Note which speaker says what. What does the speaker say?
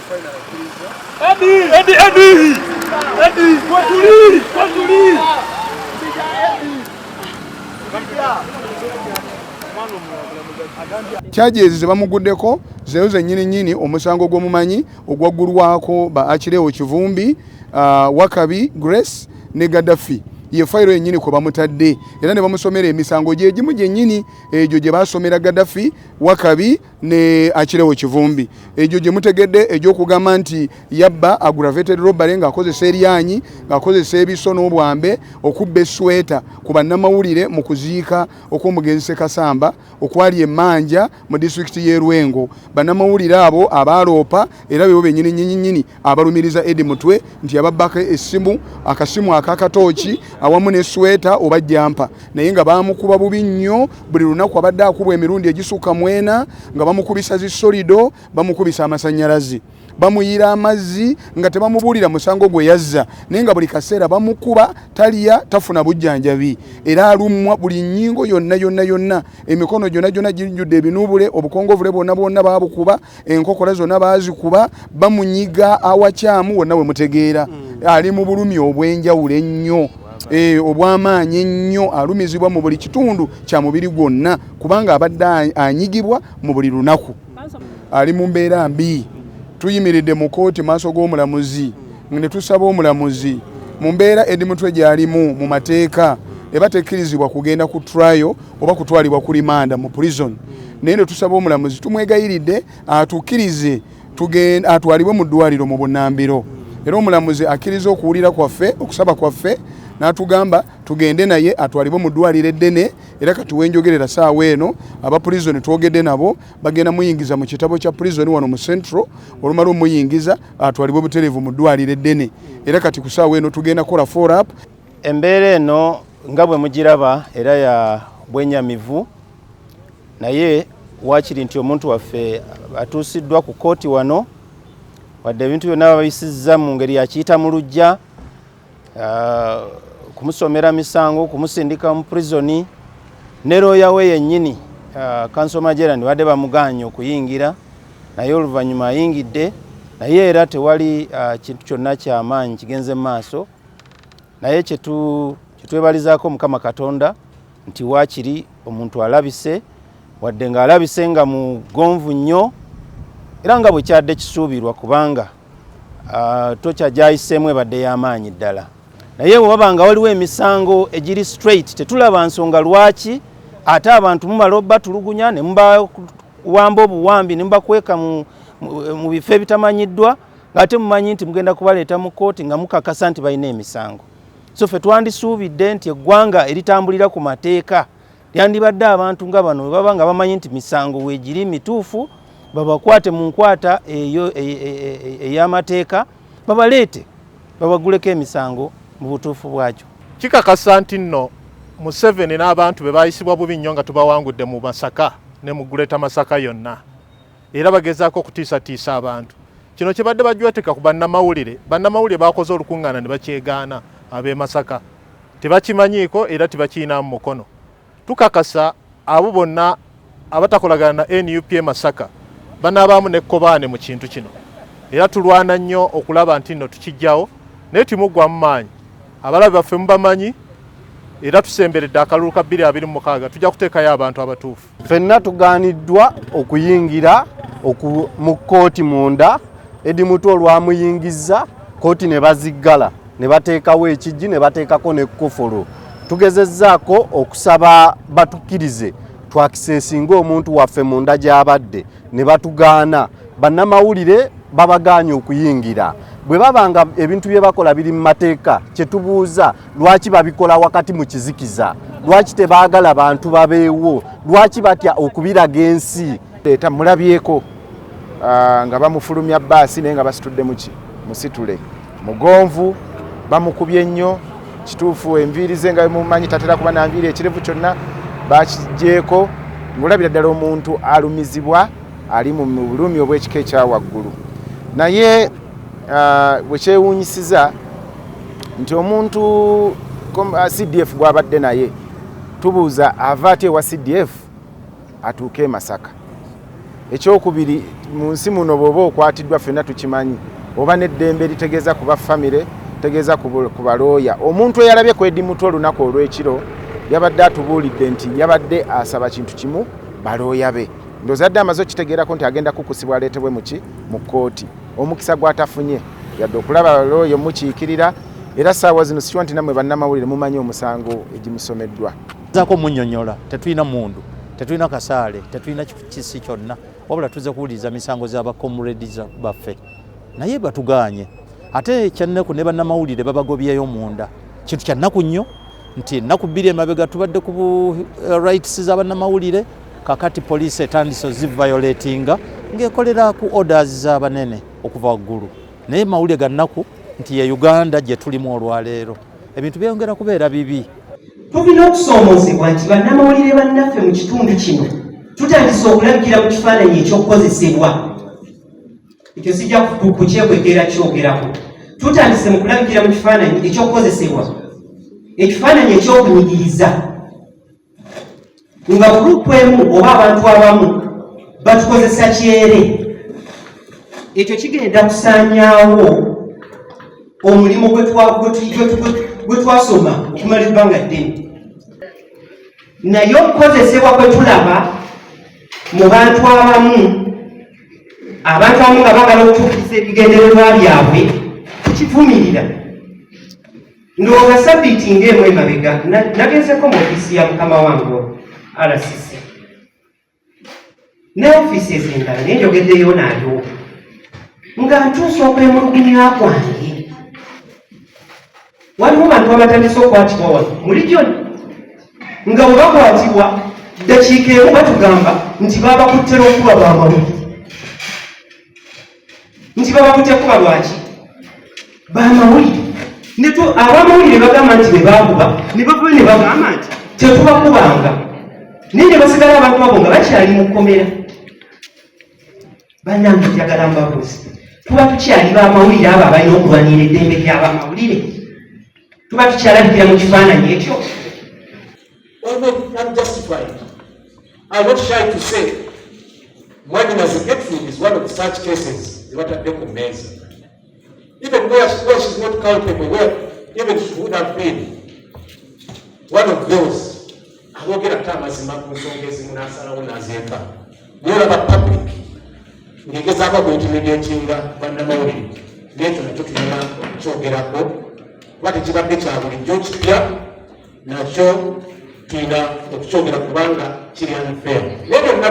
Speaker 1: Eddie, Eddie, Eddie, kwetuli, kwetuli.
Speaker 2: Charges ze bamuguddeko zeezo zennyini nnyini omusango gw'omumanyi ogwaggulwako ba Achileo Kivumbi, Wakabi Grace ne Gaddafi. Ye fayiro yennyini kwe bamutadde era ne bamusomera emisango gye gimu gyennyini egyo gye basomera Gaddafi, Wakabi ne Achileo Kivumbi, egyo gye mutegedde egy'okugamba nti yabba aggravated robbery ng'akozesa eryanyi, ng'akozesa ebiso n'obwambe okubba essweta ku bannamawulire mu kuziika okw'omugenzi Ssekasamba okwali emmanja mu disitulikiti y'e Lwengo. Bannamawulire abo abaaloopa era bebo bennyini nnyini nnyini abalumiriza Eddie Mutwe nti yababbako essimu, akasimu ak'akatooki awamu ne sweta oba jjampa, naye nga baamukuba bubi nnyo. Buli lunaku abadde akubwa emirundi egisukka mu ena, nga bamukubisa zi solido, bamukubisa amasannyalaze, bamuyira amazzi nga tebamubuulira musango gwe yazza, naye nga buli kaseera bamukuba, talya, tafuna bujjanjabi, era alumwa buli nnyingo yonna yonna yonna, emikono gyonna gyonna gijjudde ebinuubule, obukongovule bwonna bwonna baabukuba, enkokola zonna baazikuba, bamunyiga awakyamu wonna we mutegeera. Ali mu bulumi obw'enjawulo ennyo, obw'amaanyi ennyo, alumizibwa mu buli kitundu kya mubiri gwonna kubanga abadde anyigibwa mu buli lunaku. Ali mu mbeera mbi. Tuyimiridde mu kooti maaso g'omulamuzi ne tusaba omulamuzi mu mbeera Eddie Mutwe gy'alimu mu mateeka eba tekkirizibwa kugenda ku trial oba kutwalibwa ku rimanda mu prison, naye ne tusaba omulamuzi, tumwegayiridde atukkirize atwalibwe mu ddwaliro mu bunnambiro. Era omulamuzi akkiriza okuwulira kwaffe, okusaba kwaffe, n'atugamba tugende naye atwalibwe mu ddwaliro eddene. Era kati wenjogerera saawa eno aba prison twogedde nabo, bagenda muyingiza mu kitabo kya prison wano mu Central. Olumala omuyingiza atwalibwe butereevu mu ddwaliro eddene. Era kati ku saawa eno tugenda kukola follow up.
Speaker 3: Embeera eno nga bwe mugiraba era ya bwenyamivu, naye waakiri nti omuntu waffe atuusiddwa ku kkooti wano, wadde ebintu byonna babisizza mu ngeri yakiyita mu luggya, kumusomera misango, kumusindika mu prisoni, ne looya we yennyini Counsel Majerani badde bamugaanye okuyingira, naye oluvannyuma ayingidde, naye era tewali kintu kyonna kyamaanyi kigenze mu maaso. Naye kyetwebalizaako Mukama Katonda nti waakiri omuntu alabise, wadde ng'alabise nga mugonvu nnyo, era nga bwe kyadde kisuubirwa, kubanga tokya gyayiseemu ebadde y'amaanyi ddala. Naye bwe baba nga waliwo emisango egiri straight, tetulaba nsonga lwaki ate abantu mumala batulugunya ne mubawamba obuwambi ne mubakweka mu bifo ebitamanyiddwa, ng'ate mumanyi nti mugenda kubaleeta mu kkooti nga mukakasa nti balina emisango. So ffe twandisuubidde nti eggwanga eritambulira ku mateeka lyandibadde abantu nga bano bwe baba nga bamanyi nti misango weegiri mituufu, babakwate mu nkwata eyo ey'amateeka, babaleete babaguleko emisango mu butuufu bwakyo.
Speaker 4: Kikakasa nti nno Museveni n'abantu be bayisibwa bubi nnyo nga tubawangudde mu Masaka ne mu Greater Masaka yonna, era bagezaako okutiisatiisa abantu. Kino kye badde bajweteka ku bannamawulire, bannamawulire bakoze olukuŋŋaana ne bakyegaana, ab'e Masaka tebakimanyiiko era tebakirinaamu mukono. Tukakasa abo bonna abatakolagana na NUP e Masaka banaabaamu n'ekkobaane mu kintu kino, era tulwana nnyo okulaba nti nno tukijjawo, naye timuggwamu maanyi. Abalabe baffe mubamanyi, era tusemberedde akalulu ka 2026, tujja kuteekayo abantu abatuufu.
Speaker 5: Ffenna tugaaniddwa okuyingira mu kkooti munda. Eddie Mutwe olwamuyingizza, kkooti ne baziggala, ne bateekawo ekijji, ne bateekako n'ekkufulu. Tugezezzaako okusaba batukkirize twakiseesinga omuntu waffe munda gy'abadde, ne batugaana. Bannamawulire babagaanye okuyingira. Bwe baba nga ebintu bye bakola biri mu mateeka, kye tubuuza, lwaki babikola wakati mu kizikiza? Lwaki tebaagala bantu babeewo? Lwaki batya okubiraga ensi?
Speaker 6: Leeta mulabyeko nga bamufulumya bbaasi, naye nga basitudde muki musitule mugonvu, bamukubye nnyo. Kituufu enviiri ze nga mumanyi tatera kuba na nviiri, ekirevu kyonna bakiggyeeko, ng'olabira ddala omuntu alumizibwa, ali mu bulumi obw'ekika ekya waggulu. Naye bwe kyewuunyisiza nti omuntu CDF gw'abadde naye, tubuuza ava ate ewa CDF atuuke e Masaka? Ekyokubiri, mu nsi muno bw'oba okwatiddwa, ffenna tukimanyi, oba n'eddembe litegeeza kuba famire, tegeeza ku balooya. Omuntu eyalabye ku Eddie Mutwe olunaku olw'ekiro yabadde atubuulidde nti yabadde asaba kintu kimu, balooya be. Ndowooza yadde amaze okitegeerako nti agenda kukusibwa aleetebwe muki mu kkooti. Omukisa gw'atafunye yadde okulaba looya omukiikirira, era saawa zino sikiwa nti nammwe bannamawulire mumanyi omusango egimusomeddwa.
Speaker 7: Zaako munnyonnyola, tetulina mundu, tetulina kasaale, tetulina kisi kyonna, wabula tuze kuwuliriza misango z'abakomredi baffe, naye batugaanye. Ate kyannaku ne bannamawulire babagobyeyo munda. Kintu kyannaku nnyo nti ennaku 2 emabega tubadde ku rights z'abannamawulire, kakati poliisi etandise oziviolatinga ng'ekolera ku orders z'abanene okuva waggulu. Naye mawulire ga nnaku nti ye Uganda gye tulimu olwaleero, ebintu byeyongera kubeera bibi.
Speaker 8: Tulina okusoomoozebwa nti bannamawulire bannaffe mu kitundu kino tutandise okulabikira mu kifaananyi ekyokukozesebwa. Ekyo sijja kukyekwekera kyogerako. Tutandise mu kulabikira mu kifaananyi ekyokukozesebwa, ekifaananyi ekyokunyigiriza, nga group emu oba abantu abamu batukozesa kyere. Ekyo kigenda kusaanyaawo omulimu gwe twasoma okumala ebbanga ddene. Naye okukozesebwa kwe tulaba mu bantu abamu, abantu abamu nga baagala okutuukiriza ebigendererwa byabwe, tukivumirira. Ndowooza sabbiiti ng'emu emabega nagenzeko mu ofiisi ya mukama wange RCC ne ofiisi ez'endala, naye njogeddeyo naayo nga ntuusa okwemulugunya kwange. Waliwo bantu abatandise okwatibwa wano mu region, nga bwe bakwatibwa ddakiika emu batugamba nti babakutte lw'okuba bamawulire, nti babakutte kuba lwaki bamawulire. Abamawulire bagamba nti be bakuba, ne bavayo ne bagamba nti tetubakubanga, naye ne basigala abantu abo nga bakyali mu kkomera. Bannange, njagala mbabuuzi, tuba tukyali bamawulire abo abalina okulwanira eddembe ly'abamawulire? Tuba tukyalabikira mu kifaananyi ekyo?
Speaker 9: Although unjustified, I'm not shy to say Mwanyinaze Gertrude is one of such cases zebatadde ku mmeeza. Even where she's not culpable, where even she would have been one of those aboogera ate amazima ku nsonga ezimu n'asalawo n'azeeka. Naye olaba public ng'egezaako okuintimidatinga bannamawulire, n'ekyo nakyo tulina okukyogerako kuba tekibadde kya bulijjo, kipya, nakyo tulina okukyogera kubanga kiri unfair. Naye byonna